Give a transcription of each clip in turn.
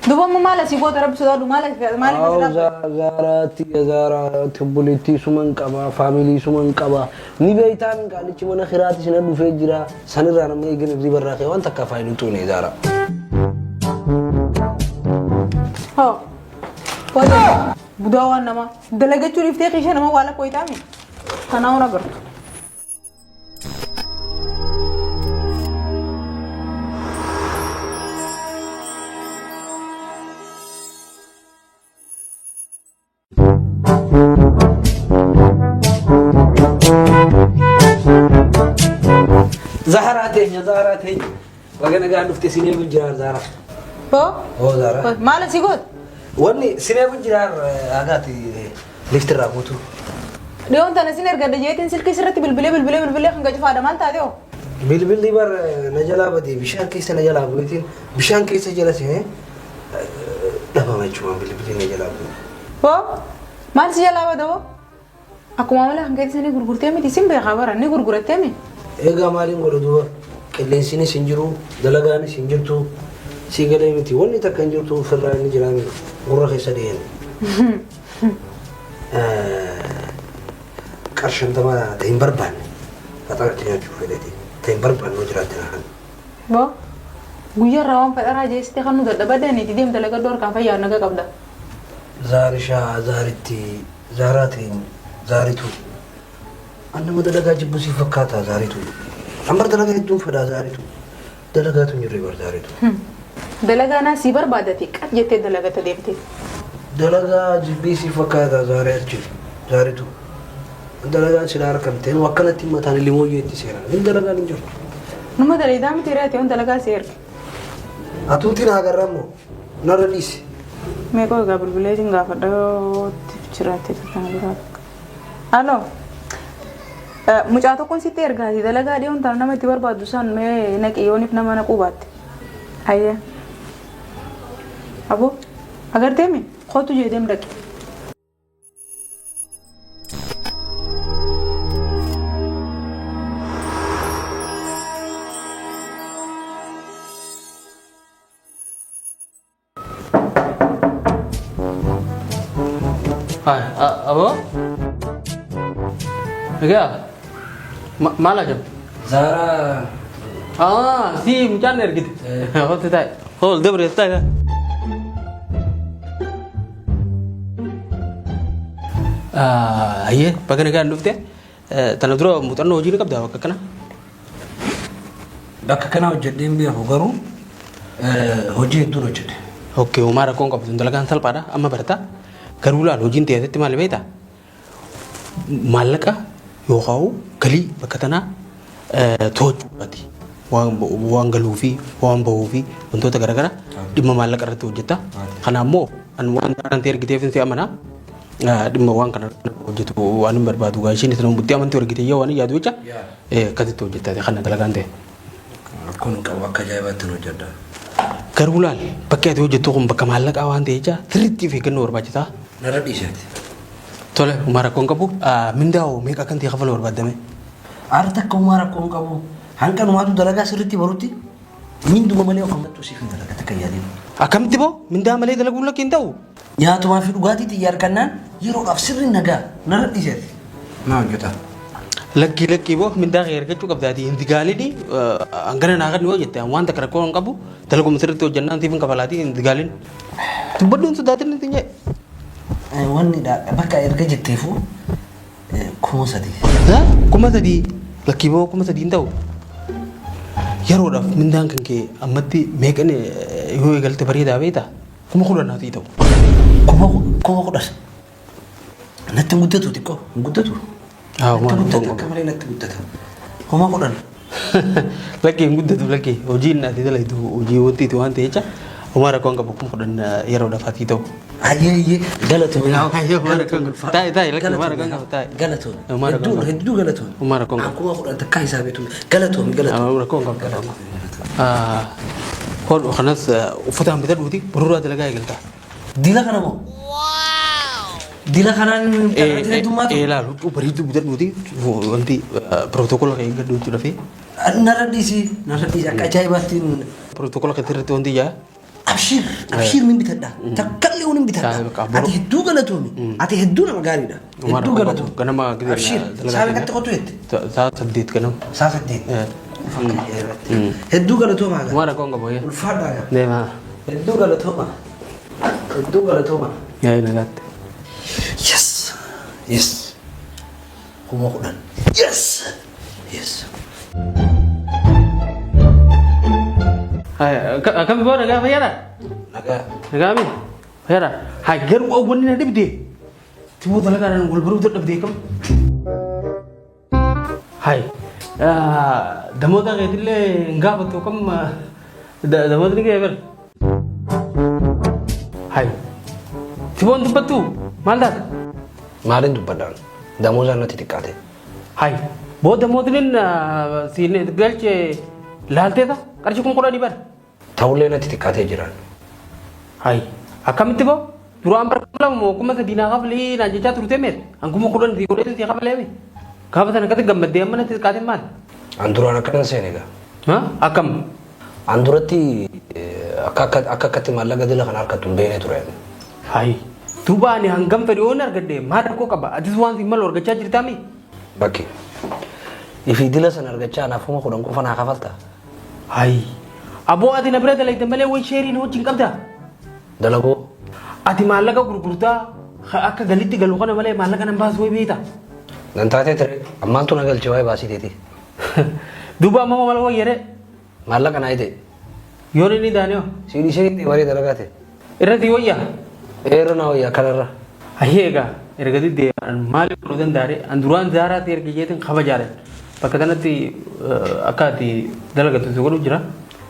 Duuba amma maal asii goota rabbi sodaadhu maal asii maaliif as dhaabbata? Zaaraatti zaaraatti obboleettii suman qaba faamilii suman qaba ni beektaa min qaalichi mana kiraati sina dhufee jira sanirraa namni eegin hirriba irraa ka'e waan takka faayidu xuune zaara. Hoo. Wada. Budaa waan namaa. Dalagachuu dhiiftee kiisha nama waa lakkoo itaami. Kanaa waan agartu. Zaharaa teenya Zaharaa teenya baga nagaan dhufte sin eegu jiraar Zaharaa. Hoo. Hoo Zaharaa. Maal asii goota? Wanni sin eegu jiraar hagaati liftirraa guutuu. Dhiyoon tana sin ergadha jeetiin silkii sirratti bilbilee bilbilee bilbilee hanga cufaadha maal taate hoo? Bilbilli bar na jalaa badee bishaan keessa na jalaa bu'eetiin bishaan keessa jala seenee dhabama jechuudha bilbilli na jalaa bu'e. Hoo? Maal si jalaa bada hoo? Akkuma amala kan keetii sanii gurgurtee miti sin beekaa bara ni gurgurattee mi? Egaa maaliin godha duuba qilleensinis hin jiru dalagaanis hin jirtu sii galee miti wanni takka hin jirtu ofirraa inni jiraame gurra keessa dhiyeen. Qarshantama ta hin barbaanne faxaratti nyaachuu fedheti ta hin barbaanne hoo jiraatte na kan. Boo guyyaa irraa waan fadharaa jeessite kan nu dadhabadaniiti deem dalagadhu harkaan fayyaa naga qabda. Zaarishaa zaaritti zaaraa teenya zaarituu. An nama dalagaa jibbu si fakkaata zaarituu. An bar dalagaa hedduun fedhaa zaarituu. Dalagaatu hin jirre bar zaarituu. Dalagaa naa sii barbaadati qat jettee dalagata deemte. Dalagaa jibbii si fakkaata zaaree achi zaarituu. An dalagaan silaa harkamte nu akkanatti mataan limooyyee itti seenan. Hin dalagaan hin jirtu. Numa dalagaa miti reete on dalagaa si erge. Atuutiin agarra immoo narra dhiisi. Meeqoo egaa bilbileetiin gaafadha yoo jiraate kana biraa. Aloo. Mucaa tokkoon sitti ergaati dalagaa dhiyoon tana nama itti barbaaddu san mee naqi yooniif nama naquu baatte. Ayya. Aboo agartee mi kootu jee deem dhaqi. Hai, aboo? Egaa maal ajab? Zaaraa Ah, si mucaan ergite. Hotti taa'e. Hol dabre taa'e. Ah, ayyee baga nagaan dhufte. Tana dura muuxannoo hojii ni qabdaa bakka kana? Bakka kana hojjedhee hin beeku garuu hojii hedduun hojjedhe. Okay, homaa rakkoon qabdu dalagaan salphaadha amma barata. Garuu laal hojiin ta'etti maal beektaa? Maallaqa yookaan galii bakka tanaa to'achuudhaati. Waan galuu fi waan bahuu fi wantoota garaagaraa dhimma maallaqa irratti hojjetta. Kana ammoo an waan ta'an ergiteef si amana. Dhimma waan kana hojjetu waan hin barbaadu gaa isheen isin murtii amantii argite yoo waan yaadu jecha akkasitti hojjetta kana dalagaan ta'e. Rakkoon hin qabu akka ajaa'ibaatti hin hojjedha. Garuu laal bakki ati hojjettu kun bakka maallaqaa waan ta'e jecha sirriitti of eeggannoo barbaachisaa. Narra dhiiseeti. Tole homaa rakkoon qabu mindaa hoo meeqa akkan ta'e kafaluu barbaaddame. Aara takka homaa rakkoon qabu hanqa numaatu dalagaa sirriitti barutti minduma malee of hammattuu siif hin dalaga takka yaadin. Akkamitti boo mindaa malee dalaguun lakki hin ta'u. Nyaatumaa fi dhugaatii xiyya harkannaan yeroodhaaf sirri nagaa narra dhiiseeti. Na hojjeta. Lakkii lakkii boo mindaa kee argachuu qabdaati hin digaalini hangana naa kenni yoo jette waan takka rakkoo hin qabu dalaguma sirriitti hojjannaan siif hin kafalaati hin digaalin. Dubbadhu hin sodaatin hin jee. Wanni bakka erga jetteefu 3000. 3000 lakkii boo 3000 hin ta'u. Yeroodhaaf mindaan kan kee ammatti meeqan yoo eegalte bareedaa beektaa? 10,000 haa ta'u. 10,000. Natti hin guddatu xiqqoo hin guddatu. Natti guddata akka malee natti guddata. 10,000. Lakkii hin guddatu lakkii hojiin ati dalagdu hojii wanti itti waan ta'e jecha homaa rakkoon qabu 10,000 yeroodhaaf haa ta'u. Ayyee ayyee galatoomi. Taa'e taa'e lakkii homaa rakkoon qabu taa'e. Galatoomi. Homaa rakkoon Hedduu qabu. hedduu galatoomi. Homaa rakkoon qabu. 10,000 takkaa isaa beektu galatoomi galatoomi. Rakkoon qabu. Hodhu kanas uffataan bitadhuuti boruuraa dalagaa eegalta. Dila kana moo? Dila kanaan carraatiin heddummaatu? Ee laal huccuu bareedduu bitadhuuti wanti pirootokola kee eeggadhu jechuudha fi Narra dhiisi narra dhiisi akka ajaa'ibaatti pirootokola kee irratti wanti ijaa. Abshiir, abshiir nin bitadha. Takkallee hin bitadha. Taa'ee bakka Ati hedduu galatoomi. Ati hedduu nama gaariidha. Hedduu galatoomi. Ganama gidee Abshiir, saa meeqatti qotu jette? Saa 8 ganama. Saa 8. Hedduu galatoomaa gaa. Waan rakkoon qabu wayya. Ulfaadhaa gaa. Deemaa. Hedduu galatoomaa. Hedduu galatoomaa. Yaa'ii nagaatti. Yes. Yes. 10,000. Yes. Yes. Akkami boo nagaa fayyaadha? Nagaa. Nagaa mi? Fayyaadha. Haa garuu wanni na dhibde. Tiboo dalagaadhaan wal baruu dadhabdee kam? Hai. Damoota keetillee hin gaafattu kam damootni kee bar. Hai. Tiboon dubbattu maal taate? Maaliin dubbadhaan? Damoozaan natti xiqqaate. Hai. Boo damootni siin galche laalteeta qarshii 10,000 bar. Ta'ullee natti xiqqaatee jiraan. Hai. Akkamitti boo? Duraan bara 2000 moo 3000 naa kafalii naan jechaa turte meet? An 10,000 sii godhee sii kafalee mi? Gaafa sana akkatti gammaddee amma natti xiqqaate maal? An duraan akkanan seene egaa. Ha? Akkam? An duratti akka akka akka akkatti maallaqa dila kana harkattu hin beekne ture. Hai. Duuba ani hangam fedhe yoon argadhe maal rakkoo qaba? Atis waan siin malu argachaa jirtaa mi? Bakki. Ifii dila sana argachaa anaaf 10,000 qofa naa kafalta. Hai. Aboo ati na bira dalayda malee way sheerii na wajjin qabdaa? Dalagoo. Ati maallaqa gurgurtaa akka galitti galu kana malee maallaqa nan baasu way beektaa? Nan taatee ture. Ammaantu na galche waa'ee baasii teetii. Duuba amma maal wayyare? Maallaqa naa ite. Yoon inni daaniyoo? Sii dhiisee hin deemaree dalagaa ta'e. Irra sii wayya? Eerra naa wayya kanarra. Hayyee egaa erga diddee an maaliif godhuu danda'are? An duraan zaaraatti erga jeetiin kabajaalan. Bakka kanatti akka ati dalagattu si godhu jira.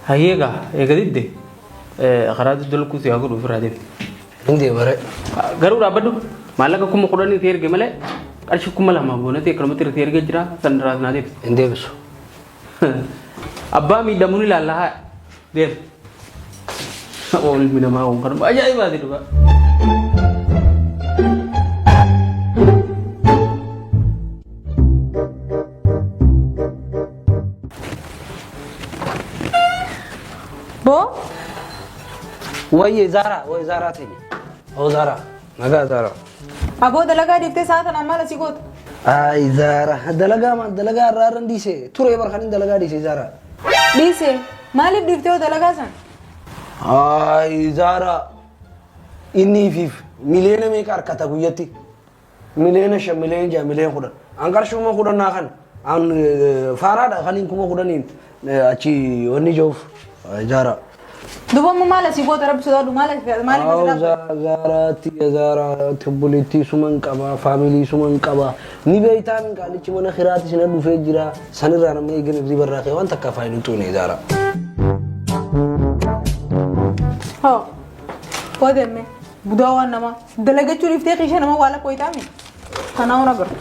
Hayyee egaa erga didde karaa dalaguu si haa godhu ofirraa deemi. Hin deemaree. Garuu dhaabbadhu maallaqa 10,000 si erge malee qarshii 2,000 boonatti akkanumatti irra si ergee jira san irraa naa deebisi. Hin deebisu. Abbaa miidhamuun ilaalla haa deem. Oolmi namaa kun kanuma ajaa'ibaati dhugaa. Boo Wayye Zaaraa, wayi Zaaraa teenya. Oo Zaaraa, nagaa Zaaraa. Aboo dalagaa dhiiftee sa'a tanaan maal asii goota? Ay Zaaraa, dalagaa maal dalagaa irraa irran dhiise ture bar kan dalagaa dhiise Zaaraa. Dhiise maaliif dhiiftee hoo dalagaa san? Ay Zaaraa, inni ifiif miliyoona meeqa harkata guyyatti? Miliyoona 5, miliyoona 6, miliyoona 10. An qarshuma 10 naa kan an faaraadha kaniin 10,000n achi wanni joof. Ay Zaaraa. Duuba amma maal asii goota rabbi sodaadhu maal asii maaliif asii dhaabbata? Zaaraatti Zaaraatti obboleettii suman qaba faamilii suman qaba ni beektaa min qaalichi mana kiraati sina dhufee jira sanirraa namni eegin irri barraa kee waan takka afaan hin tuune Zaara. Hoo boo deemme budaa waan namaa dalagachuu dhiiftee kiisha nama waa lakkoo itaami. Kanaa waan agartu.